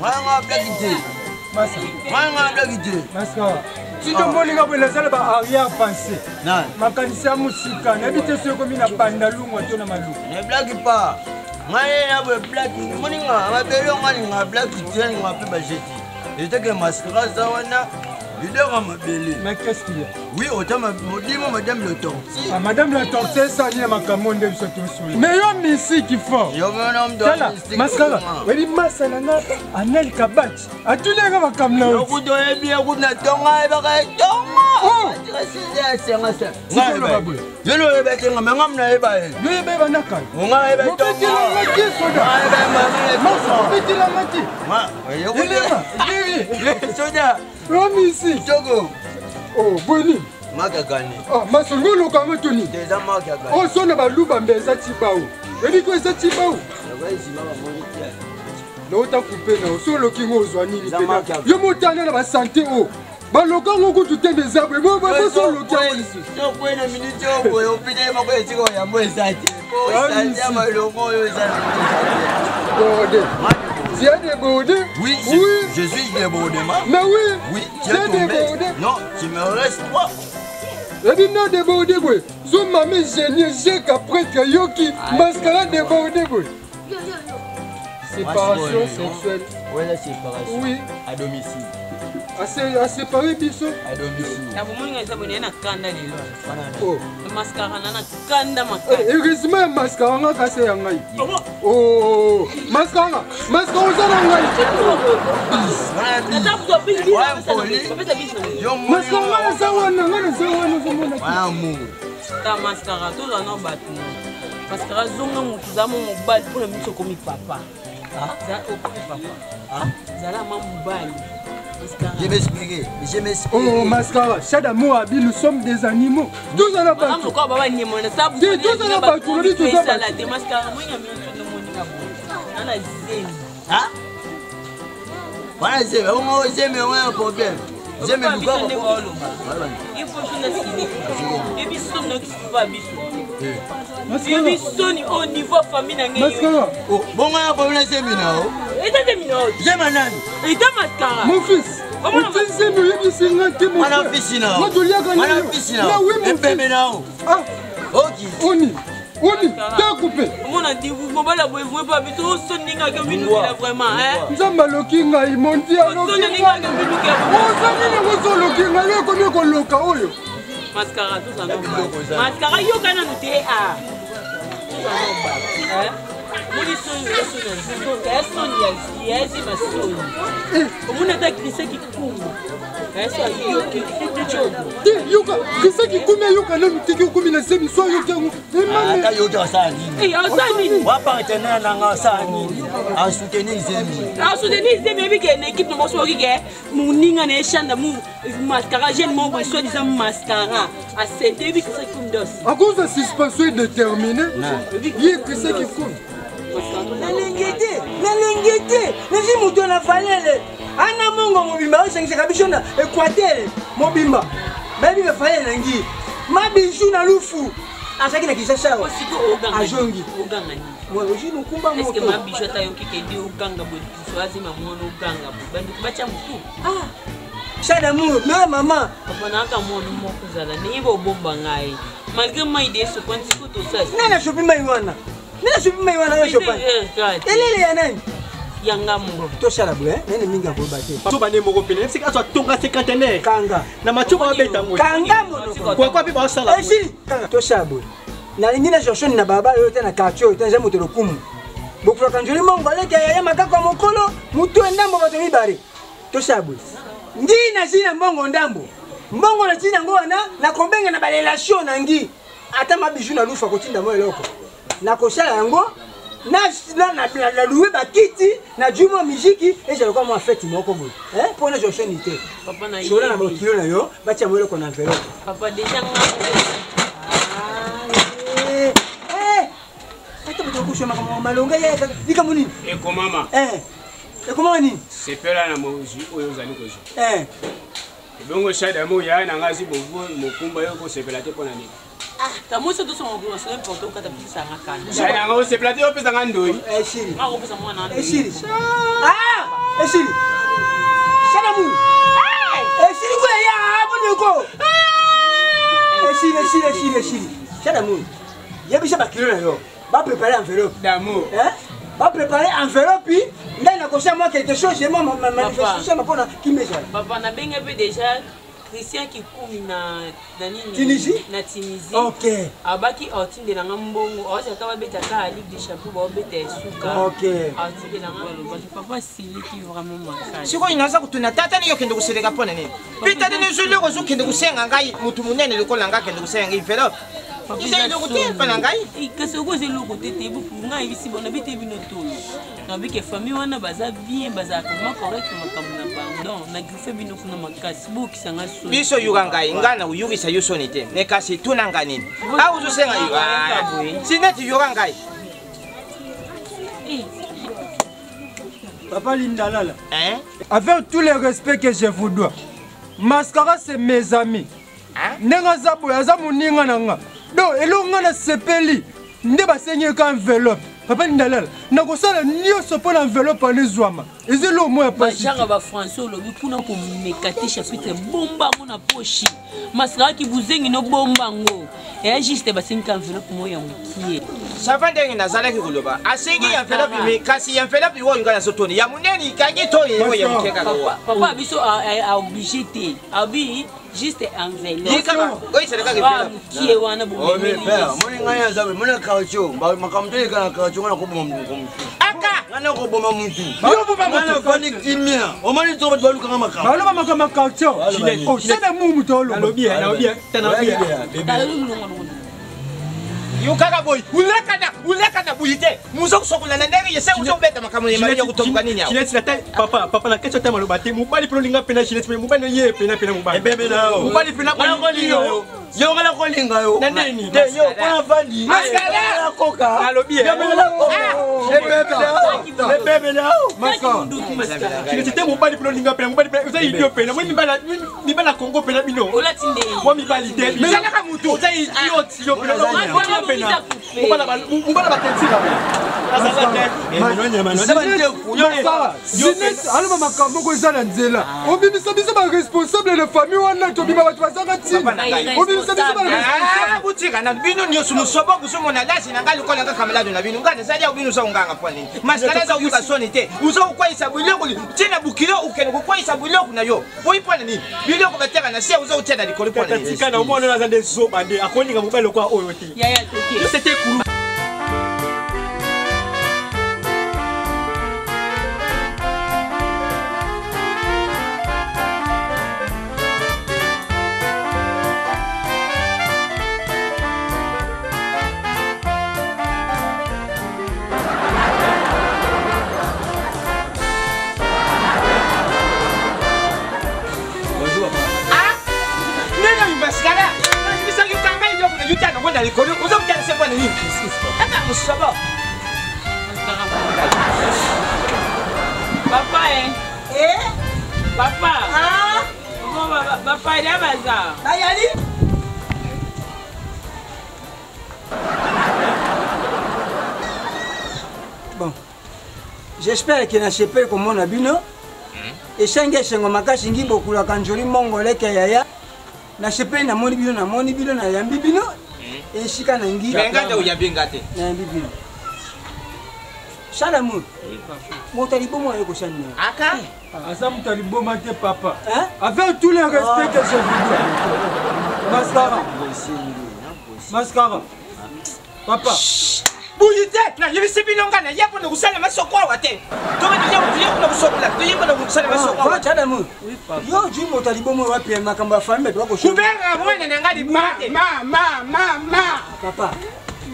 Nga blaki te. Masa. Nga blaki te. Masa. Si tomoni nga boye nazala ba arrière pensée. Makanisi ya mosika nayebi te soki ekomi na bandalungwa to na maluku. Ne blaki pas. Ngai na boye blaki. Moni nga mabele nga linga blaki te linga mpe bajeti. Eteke mascara aza wana leader ya mabele. Mais qu'est-ce qu'il y a? Oui, ota modimo madame le tortue. Ah, madame la tortue esali ya makambo nde biso tosoli. Mais yo misiki fort. Yo mona mdo. Tala, mascara. Oyebi masa na nga Anel Kabati. Atuni nga makambo na yo. Kutu oyebi ye kutu na tonga ayebaka etonga. Oh! Asenga se. Yo lo oyeba te nga me nga mna yeba ye. Yo yeba yeba na kala. Nga yeba etonga. Obetela nga te soda. Masa, obetela nga te. Elema, Soda. Ramisi. Togo. Oh, boni. Maka gani. Ah, masongo oloka yango toni. Eza maka gani. Oh, so na baluba mbe eza tibau. Oyebi ko eza tibau. Naota kupe na so oloki ngo ozwa nini pena. Yo motana na basante o. Baloka ngo kutu te eza boye. Bo bo so oloki yango lisusu. So kwe na minute oyo boye opite moko esika oyambo eza te. Po sante ya malongo oyo eza na Borde. Tu as débordé Oui, je, oui. je suis débordement. Mais oui. Oui, tu as débordé. Non, tu me restes toi. ebi no débordé boye so mame génie jeka prêtre yoki mascara débordé boye séparation sexuelle ouais, la séparation oui à domicile asépare biso à domicile na bomoni nga eza boye na kanda lelo oh. mascara na na kanda makasi eh, heureusement ya mascara nga kasi ya ngai oh mascara mascara oza na ngai mascara nga naza wana nga naza wana ozomona ta mascara tozala na bato mascara zonga motu za mo mobali mpona miso okomi papa okomi papa zala ma mobali Je m'expliquer, je m'explique. Oh, mascara, Chad Moabi, nous sommes des animaux. Tous en a battu. Tous en a battu, lobi tous en a battu. Hein? Voilà, zemi, on zemi, on a un problème. Zemi, luka Il faut que je ebi soni noki biso ebi soni au niveau famille na ngai bongo ya problème zemi na yo eza zemi na yo zema nani eza mascara mon fils oti zemi oyebisi nga te mwana fisi na yo toliaka mwana fisi na yo epembe na yo oki oni oni takupe omona mobali aboye vraimen pa biso osoni ndenge ake bilukela vraiment nzambe aloki ngai mondi aloki oza nini yango ozoloki ngai yo ekomi koloka oyo mascara tozala mascara yoka nanu te a tozala moni soni ya soni ya zonga ya soni ya ya zima soni omoni ata krista kikumu yaso ayoki cogo te yoka krista kikumi ayoka nanu teki okomi na zemi so ayoki yango ata yoki asala nini asala nini wa partenaire nanga asala nini asoutenir zemi asoutenir zemi ebi ke na équipe na bango soki ke moninga na ye chanda mu mascara jeune moko boye soit disant mascara asente yebi krista kikumi dos akozwa suspension indéterminé ye krista kikumi nalingi te nalingi te nazwi moto na valele ana mongo mobimba osangisaka biso na équateur mobimba bayebi bafalele na ngi mabiju na lufu azalaki na kinshasa awa azongi ozwi mokumba moto mabiju ata yoki kende oganga boye liso azima mwana oganga boye bandeko batya motu ah chat d'amour na mama papa nayaka mwana moko ozala ndenge bobomba ngai malgré mai de esopani siko tosasi nani asopi mai wana nani asopi mai wana oyo esopani elele ya nani yanga moko tosala boye nene mingi akoyeba te so bande moko pene esika azwa tonga cinquantenaire kanga na matio babeta yango kanga monoko kwakwa mpe basala esili kanga tosala boye nalingi na joshoni na balabala oyo te na quartier oyo te naza moto lokumu bokulaka nzoli mongo aleki ya yaya makako ya mokolo motu ya ndambo bato mibale tosala boye ngi nazwi na mbongo ndambo mbongo nazwi nango wana nakobenga na barelation na ngi ata mabiju na lufu akotinda mwa eloko nakosala yango naluwe bakiti najui mwa miziki ezala lokola mwa fete moko boye mpo nazwa soni te sola na bokilo na yo batia mwa eloko na enveloppe ata moto akuswa makambo malonga ye likambo nini ekomama ekomama nini sepela na mozwi oyo ozali kozwa ebongo shadamo yaya na ngai azwi mokumba yo kosepela te mpo na nini tamosi tosonga masolo importe okata pesanga kanda yaya na ngai osepela te opesa ngai ndoi esili akopesa mwana esili Esili. Salamu. Esili ko ya boniko. Esili esili esili esili. Salamu. Yebisa bakilo na yo. Ba préparer enveloppe. D'amour. Hein? Ba préparer enveloppe. Ngai nakosia mwa quelque chose mwa manifestation mpona kimezala. Papa nabenga mpe déjà Christian Kikumi na na nini Tunisie? Na Tunisie. Ok. Abaki aotindela nga mbongo, aotaka babeta ka Ligue des Champions baobeta esuka. Ok. Aotindela nga alobaki papa siliki vraiment makasi. Sikoyo naza kotuna tata niyo okende koseleka mpo na nini? Mpe tata nizo eloko ozokende kosenga ngai motu monene lokola ngai akende kosenga ngai enveloppe. Eza eloko te mpo na ngai. Kasi okoza eza eloko te te ngai ayebisi bona bete bino tolo. Nabike famille wana baza bien bazalaka vraiment correct makambo na bango. Donc na griffe bino kuna makasi bokisa nga soni. Biso yoka ngai ngai na koyokisa yo soni te me kasi tuna ngai nini awa ozosenga yo si neti yoka ngai. Papa Lindalala, hein? Avec tout le respect que je vous dois, Mascara c'est mes amis. Hein? Ndenge aza boye aza moninga na nga. Donc eloko nga nasepeli nde basengi ye ka enveloppe. Papa Lindalala, nakosala nyonso mpo na enveloppe wana ezwama. Eza eloko moko ya pasi. Bajanga ba français olobi kuna komeka te chapitre bomba yango na poshi mascaraki buzengi no bomba yango eya juste basengi ka enveloppe moko ya mokie. Sava ndenge nazalaki koloba asengi enveloppe me kasi enveloppe oyo ngai nazotoni ya monene ikangi to oyo ya moke kaka oyo. Papa biso a oblige te abi juste enveloppe. Ye kaka oyo ezalaka enveloppe. Mokie wana bomemeli. Moni ngai aza moni quartier makambo toleka na quartier wana koboma moto mosusu. Aka ngai nakoboma mutu. Yo boma mutu. Ngai nafandi kimia. Omoni to bato balukanga makambo. Baloba makambo ya quartier. Osala mu moto oloba. Nalobi nalobi nalobi. Yo kaka boye ulekana ulekana boye te muzo kosokola na ndenge yese ozobeta makambo ya kotomboka nini awa. Ginette na papa papa na kati ya maloba te mobali mpe olinga mpena Ginette mpe mobali na ye mpena mpena mobali. Ebebe na yo. Mobali mpena kolinga yo. Yo ngala kolinga yo. Na nini? Te yo mpona vandi. Mascara. Nakoka. Nalobi Yo ngala koka. Ebebe na yo. Ebebe na yo. Mascara. Ginette te mobali mpe olinga mpena mobali mpena oza idiot mpena mwa mibali mibali ya Congo mpena bino. Olati ndenge. Mwa mibali te. Ezalaka mutu. Oza idiot yo mpena mpena. Mobala batentira Zinette aloba makambo moko eza na nzela obimisa biso baresponsable na famille wana tobima bato bazanga ntina obimisa biso baresponsable botika na bino nyonso mosobo bozomona lasi na ngai lokola nga kamalado na bino ngai nazali awa bino oza konganga mpo nini masikala aza koyoka soni te oza kokweyisa biloko ntina bokilo okende kokweyisa biloko na yo boyi mpo na nini biloko bateka na se oza kotia na likolo mpo na nini tika na omwana oyo aza nde zoba nde akolinga mobali lokola oyo te Yaya toke. C'était cool. Ndenge oyo masikala nayebisaki kanga eloko na yo tia nango na likolo oza kotala se mpo na nini aka mosobo. Papa eh. Eh? Papa. Ah? Papa bafaida baza. Bayali? Bon. J'espère que nasepeli komona bino. Esengi esengo makasi ngi bokulaka nzoli mongo leke yaya. Nasepeli namoni bino namoni bino nayambi bino. Esika na ngi. Me nga te oyambi nga te. Nayambi bino. Salamu. Moto ya liboma oyo kosala nini? Aka. Aza moto ya liboma te papa. Hein? Avec tout le respect que je vous dois. Mascara. Mascara. Papa. Buyi te nayebisi bino nga naye mpona kosala masoko awa te toke toye mpona kosokola toye mpona kosala masoko awa. Salamu. Yo ozwi moto ya liboma oyo wapi makambo ya famille bato bakosala. Kubenga mwana na nga liboma te. Ma ma ma ma. Papa.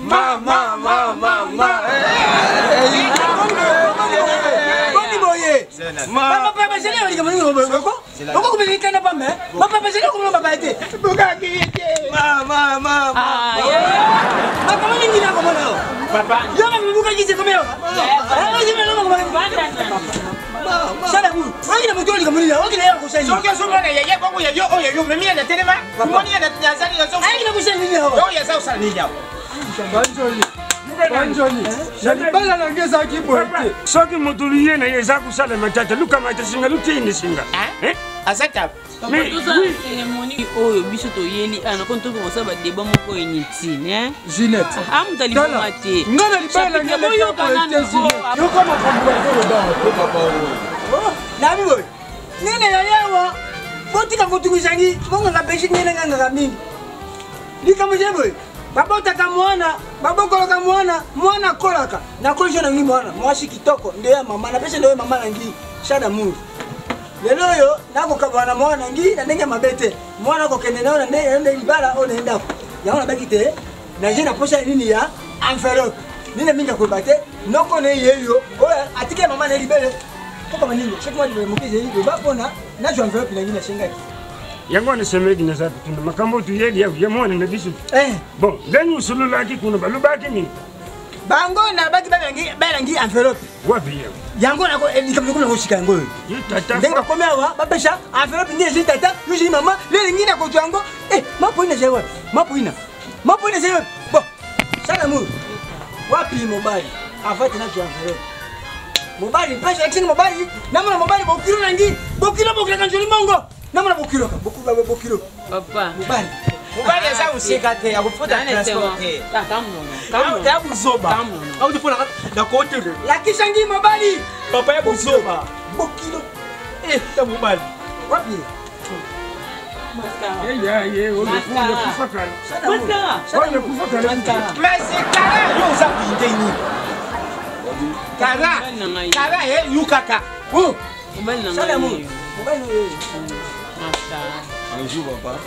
Ma ma ma ma ma. Boni boye. Papa papa zeli ya likambo nini boye ko? Okokubelikana pamba. Papa zeli okomona papa te. Ma ma ma ma. Ah yaya. Makambo nini nakomona yo? Papa. Yo bamibukaki se komeo. Salamu. Okina moto likambo nini? Okina ya kosani. Soki ozomona yaya bongo ya yo oyo yo memi ya na telema omoni ya nazali Ayaki na kosani nini awa? oyo aza kosala nini awa. Banjoli. Na libala na nge ezalaki boye te. Soki moto liye na ye eza kosalema tata lukamata singa lutindi singa. Aza taba. Papa, tozala cérémonie oyo biso toyeli ana kono toki kosala badeba moko inutile. Ginette, a moto aliboma te. Nga na libala na nge boyoka nanu. Yoka makambo bazoloba. Nabi boye nini na yawa, botika kotungisa ngi bonganga Belgique, nini ngangaka mingi likambo je boye. Babotaka mwana, babokoloka mwana, mwana akolaka. Nakolisi na ngi mwana mwasi kitoko nde ya mama napesi nde oyo mama na ngi cha d'amour. Lelo oyo nakokabwana na mwana na ngi na ndenge ya mabe te. Mwana akokende nayo na ndenge libala oyo na ye ndako yango nabaki te. Naje na posa nini ya enveloppe nini mingi akoloba te. Noko na ye yo oyo atikeli mama na ye libele kokama nini soki mwa libele moke ezali loba mpona nazwa enveloppe na ngi nasengaki. Yango wana esemeki naza kotuna makambo tuyeli ya mwana na biso. Bon, ndenge osololaki kuna, balobaki nini? Bango na baki balangi enveloppe. Wapi yango? Yango nako likambo lokola nakosika yango oyo ndenge bakomi awa bapesa enveloppe ngi ezwi tata yo ezwi mama lele ngi nakozwa yango. Mapoina ezali wapi? Mapoina, mapoina ezali wapi? Bon, sala mur wapi mobali avati nazwa enveloppe. Mobali mpesa lakisini mobali namona mobali bokilo na ngi bokilo bokilaka nzoli mongo namona bokiloka bokilo. Papa. Mobali. Mobali aza mosika te, akofuta transport te. Ya buzoba auti mpona nakotele. Lakisa ngi mobali. Papa ya buzoba. Bokilo. Ya mobali. Wapi? Masikara yo oza pinde nini? Kara kara ye yukaka. Sala mur mobali oyo. Bonjour papa.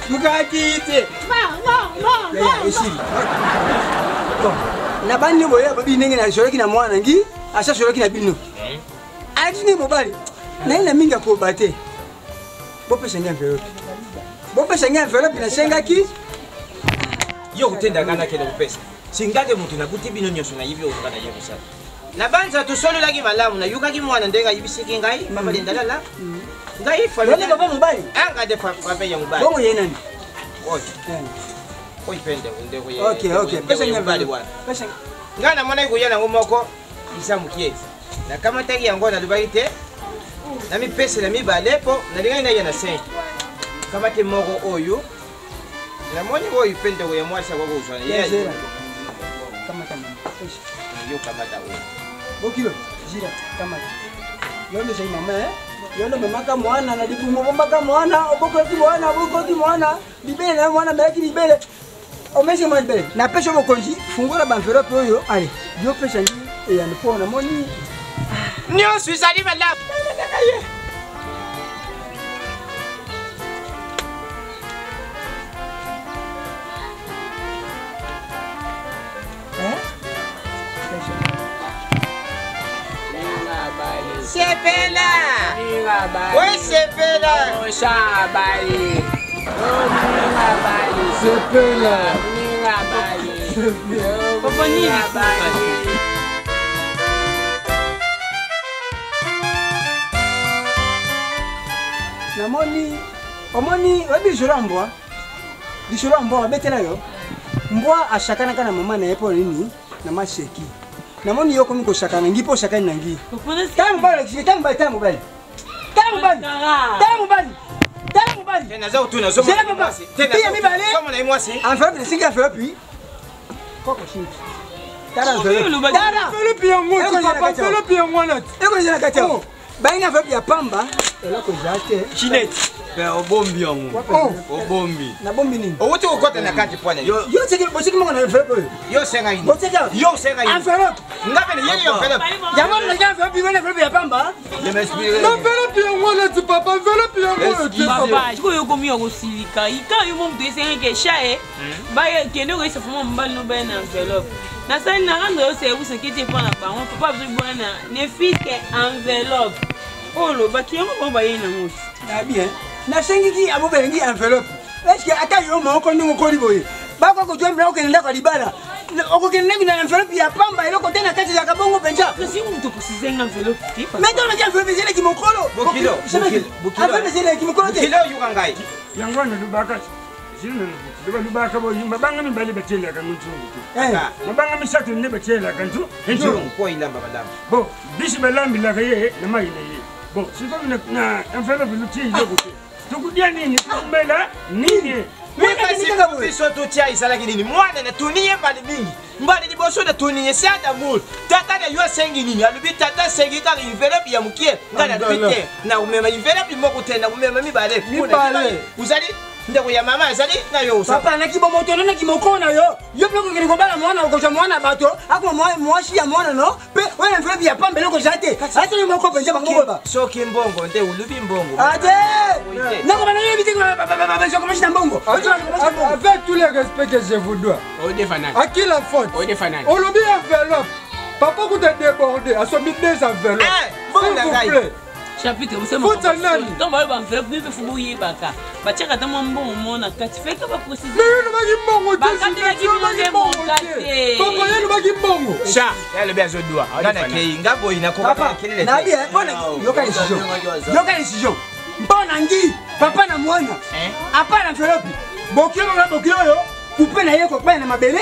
Yukaki te esili. Bon, na bandi boye bobi ndenge nasolaki na mwana ngi asa solaki na bino alakisi ndenge mobali naye na mingi akoba te. Bopesa ngi enveloppe, bopesa ngi enveloppe nasengaki. Yo kotendaka nakende kopesa singake moto nakuti bino nyonso nayibi oyo nga naye kosala na banza. Tosololaki malamu, nayokaki mwana ndenge ayibisiki ngai papa lendalala ngai. Yoni papa mobali? Anga de papa ya mobali. Bongo ye nani? Oyo oyo mpe ndeko Ok, pesa ngi mobali enveloppe. wana. Pesa. Ngai namonaki koya nango moko eza mokie, nakamataki yango, nalobaki te namipesela mibale mpo nalingaki naya na 5. Kamati moko oyo namoni oyo mpe ndeko ya mwasi akoki kozwa na ye. Zela. Kamata mama. Pesa. Yo kamata oyo. Bokilo zila kamata. Yo nde ezali mama eh? Yo nde omemaka mwana na libumu, obombaka mwana, obokolaki mwana, obokolaki mwana libele na yo, mwana amelaki libele, omesi mwana libele. Napesi yo bokonzi, fungola baenveloppe oyo. Ale yo pesa ngi eyano mpo namoni nyonso ezali malamu. Eh? Pesa. Sepela we, sepela. Sepela. Papa, nini? Namoni omoni oyebi lisolo ya mbwa, lisolo ya mbwa babetela yo. Mbwa asakanaka na mama na ye mpo nini? Na maseki. Namoni yo okomi kosakana ngi mpo osakani na ngi. Tala mobali olakisi, tala mobali, tala mobali, tala mobali, tala mobali, tala mobali. Naza kotuna. Zela papa, tiya mibale. Somona ye mwasi. Enveloppe nasengi, enveloppe koko shinki. Tala enveloppe, tala. Enveloppe yango ti papa, enveloppe yango wana ti. Eloko eza na kati yango, bayi na enveloppe ya pamba, eloko eza te. Ginette. Ben obombi yango. Obombi. Nabombi nini? Owuti kokɔta na kati pwana. Yo boseki moko na enveloppe oyo. Yo osengaki nini? Boseki awa. Yo osengaki nini? Enveloppe. Nga pene yeli enveloppe. Yango nalaki enveloppe wana, enveloppe ya pamba. Je m'explique. Na enveloppe yango wana ti papa, enveloppe yango oyo te. Papa, sikoyo okomi ya kosilika ika yo mo moto esengaki esha e bakende koyesa fama mobali no baye na enveloppe. Nasali na rendre yo service oketi epa na bango. Papa biso bona na ne fiske enveloppe oyo olobaki yango, bango bayei nango ti. Na bien, nasengiki abobelengi enveloppe. Est-ce ata yo moko ndenge okoli boye bakoki kozwa mbila okende ndako ya libala? Okokende ndenge na enveloppe ya pamba eloko te na kati ezalaka bongo mpenza. Kasi moto précise nga enveloppe te. Mais ntango naki enveloppe ezeleki mokolo. Bokilo, bokilo. Enveloppe ezeleki mokolo te. Bokilo yoka ngai. Yango wana lubaka zino lubaka boyi mabanga mibale batielaka ngo nzungu te. Mabanga misato nde batielaka nzu nzungu po ilamba balamba. Bon, bisi balambilaka ye na mai na ye. Bon, sikoyo na enveloppe lutie eloko te. Tokudia nini? Tokumela nini? Biso totia esalaki nini? Mwana natuni ye mbala mingi, mbala liboso natuni ye siata mur tata na yo asengi nini? Alobi tata asengi kaka enveloppe ya mokie. Ngai nalobi te, nakomema enveloppe moko te, nakomema mibale. Mibale. Ozali ndeko ya mama, ezali na yo. Papa naki bomoto naki mokolo na yo. Yo mpe okokende kobala mwana, okozwa mwana bato akoma mwasi ya mwana no mpe oyo enveloppe ya pamba eloko eza te. Atali moko mpenza bango koba. Soki mbongo nde olubi mbongo. Ate! Nakoma nayebi te bazokomasi na mbongo. Avec tout le respect que je vous dois. À qui la faute? Olobi enveloppe. Papa kuta débordé, asombi deux enveloppes. S'il vous plaît. Chapitre Faute ya nani? Ntango bayo baenveloppe mpe fo boyebaka batiaka ata mwa mbongo mo na kati feka baprécise. Mais yo olobaki mbongo te, Bakatelaki yo olobaki bino nde mbongo monka te. te. Papa, yo olobaki mbongo. Sha, yalobi azodwa. Nga nakei, nga boyi nakoka Papa, kelele te. nabi mpona yoka décision. Yoka décision. Mpo na ngi, papa na mwana. Apa na enveloppe. Bokilo na bokilo oyo, coupe na ye kokbaya na mabele.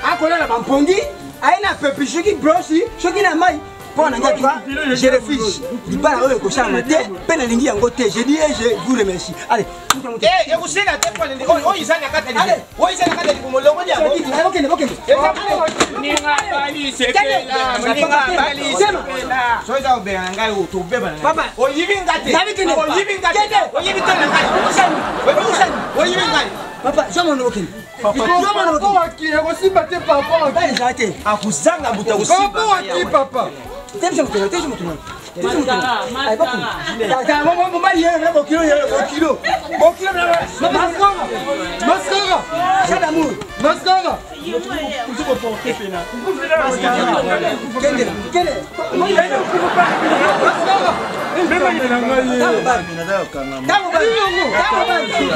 Akolala bampongi, aye na pepi soki brosi, soki na mai. Mpo na ngai tuka, je refuse. Libala oyo ekosalama te, mpe nalingi yango te. Je dis et je vous remercie. Allez. Eh, ekosila te mpo nini? Oyo eza na kati ya libumu. Oyo eza na kati ya libumu, molongoli yango. Bokende, bokende. Moninga bali sepela, moninga bali sepela. Soki eza kobenga na ngai, tobeba na ngai. Papa. Oyibi nga te. Nabi kende. Oyibi nga te. Kende. Oyibi te na ngai. Okosani. Okosani. Oyibi ngai. Papa, zwa mwana okende. Par rapport à qui? Ekosimba te par rapport à qui? Eza te. Akozanga moto Par akosimba rapport à qui, papa? Telisa moto, telisa moto. Mascara, mascara. Mobali yeyo na bokilo yeyo bokilo. Bokilo na Mascara! Mascara! Chat d'amour. Mascara! Kende, kende. Mascara! Nzambe na ngai ye. Tango bali. Tango bali. Tango bali.